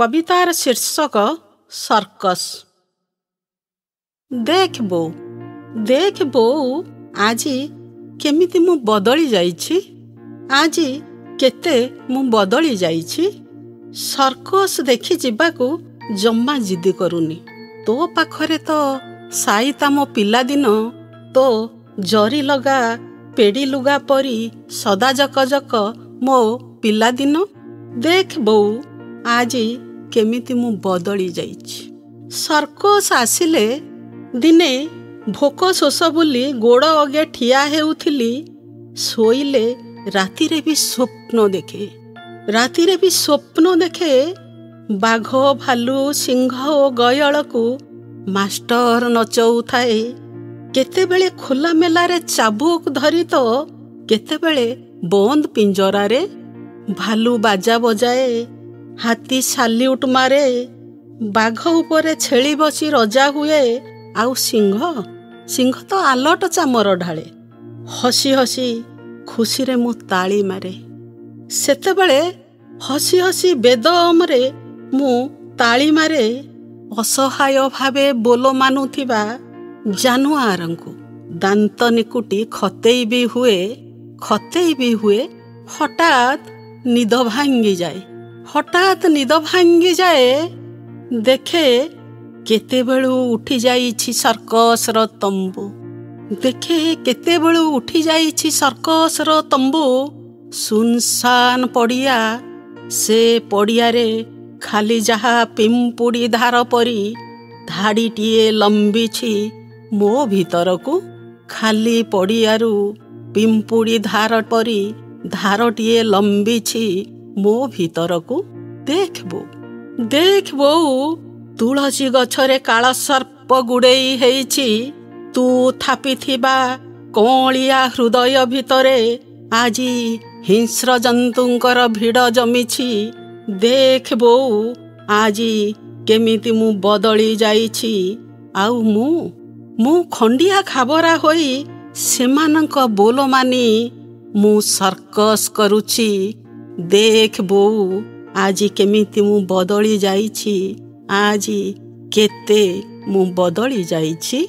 କବିତାର ଶୀର୍ଷକ ସର୍କସ। ଦେଖ ବୋଉ, ଦେଖ ବୋଉ, ଆଜି କେମିତି ମୁଁ ବଦଳି ଯାଇଛି, ଆଜି କେତେ ମୁଁ ବଦଳି ଯାଇଛି। ସର୍କସ ଦେଖି ଯିବାକୁ ଜମା ଜିଦି କରୁନି। ତୋ ପାଖରେ ତ ସାଇତା ମୋ ପିଲାଦିନ, ତୋ ଜରି ଲଗା ପେଡ଼ି ଲୁଗା ପରି ସଦା ଜକ ଜକ ମୋ ପିଲାଦିନ। ଦେଖ ବୋଉ, ଆଜି କେମିତି ମୁଁ ବଦଳି ଯାଇଛି। ସର୍କସ ଆସିଲେ ଦିନେ ଭୋକ ଶୋଷ ବୋଲି ଗୋଡ଼ ଅଗେ ଠିଆ ହେଉଥିଲି। ଶୋଇଲେ ରାତିରେ ବି ସ୍ୱପ୍ନ ଦେଖେ, ରାତିରେ ବି ସ୍ୱପ୍ନ ଦେଖେ, ବାଘ ଭାଲୁ ସିଂହ ଓ ଗୟଳକୁ ମାଷ୍ଟର ନଚଉଥାଏ, କେତେବେଳେ ଖୋଲା ମେଲାରେ ଚାବୁକ ଧରି ତ କେତେବେଳେ ବନ୍ଦ ପିଞ୍ଜରାରେ। ଭାଲୁ ବାଜା ବଜାଏ, ହାତୀ ସାଲ୍ୟୁଟ ମାରେ, ବାଘ ଉପରେ ଛେଳି ବସି ରଜା ହୁଏ, ଆଉ ସିଂହ, ସିଂହ ତ ଆଲଟ ଚାମର ଢାଳେ। ହସି ହସି ଖୁସିରେ ମୁଁ ତାଳି ମାରେ ସେତେବେଳେ, ହସି ହସି ବେଦମରେ ମୁଁ ତାଳି ମାରେ ଅସହାୟ ଭାବେ ବୋଲ ମାନୁଥିବା ଜାନୁଆରଙ୍କୁ। ଦାନ୍ତ ନିକୁଟି ଖତେଇ ବି ହୁଏ, ଖତେଇ ବି ହୁଏ। ହଠାତ୍ ନିଦ ଭାଙ୍ଗିଯାଏ, ହଠାତ୍ ନିଦ ଭାଙ୍ଗିଯାଏ। ଦେଖେ କେତେବେଳୁ ଉଠିଯାଇଛି ସର୍କସର ତମ୍ବୁ, ଦେଖେ କେତେବେଳୁ ଉଠିଯାଇଛି ସର୍କସର ତମ୍ବୁ। ସୁନସାନ ପଡ଼ିଆ, ସେ ପଡ଼ିଆରେ ଖାଲି ଯାହା ପିମ୍ପୁଡ଼ି ଧାର ପରି ଧାଡ଼ିଟିଏ ଲମ୍ବିଛି ମୋ ଭିତରକୁ। ଖାଲି ପଡ଼ିଆରୁ ପିମ୍ପୁଡ଼ି ଧାର ପରି ଧାରଟିଏ ଲମ୍ବିଛି ମୋ ଭିତରକୁ। ଦେଖ ବୋଉ, ଦେଖ ବୋଉ, ତୁଳସୀ ଗଛରେ କାଳ ସର୍ପ ଗୁଡ଼େଇ ହେଇଛି। ତୁ ଥାପିଥିବା କଅଁଳିଆ ହୃଦୟ ଭିତରେ ଆଜି ହିଂସ୍ର ଜନ୍ତୁଙ୍କର ଭିଡ଼ ଜମିଛି। ଦେଖ ବୋଉ, ଆଜି କେମିତି ମୁଁ ବଦଳି ଯାଇଛି, ଆଉ ମୁଁ ଖଣ୍ଡିଆ ଖାବରା ହୋଇ ସେମାନଙ୍କ ବୋଲ ମାନି ମୁଁ ସର୍କସ କରୁଛି। ଦେଖ ବୋଉ, ଆଜି କେମିତି ମୁଁ ବଦଳି ଯାଇଛି, ଆଜି କେତେ ମୁଁ ବଦଳି ଯାଇଛି।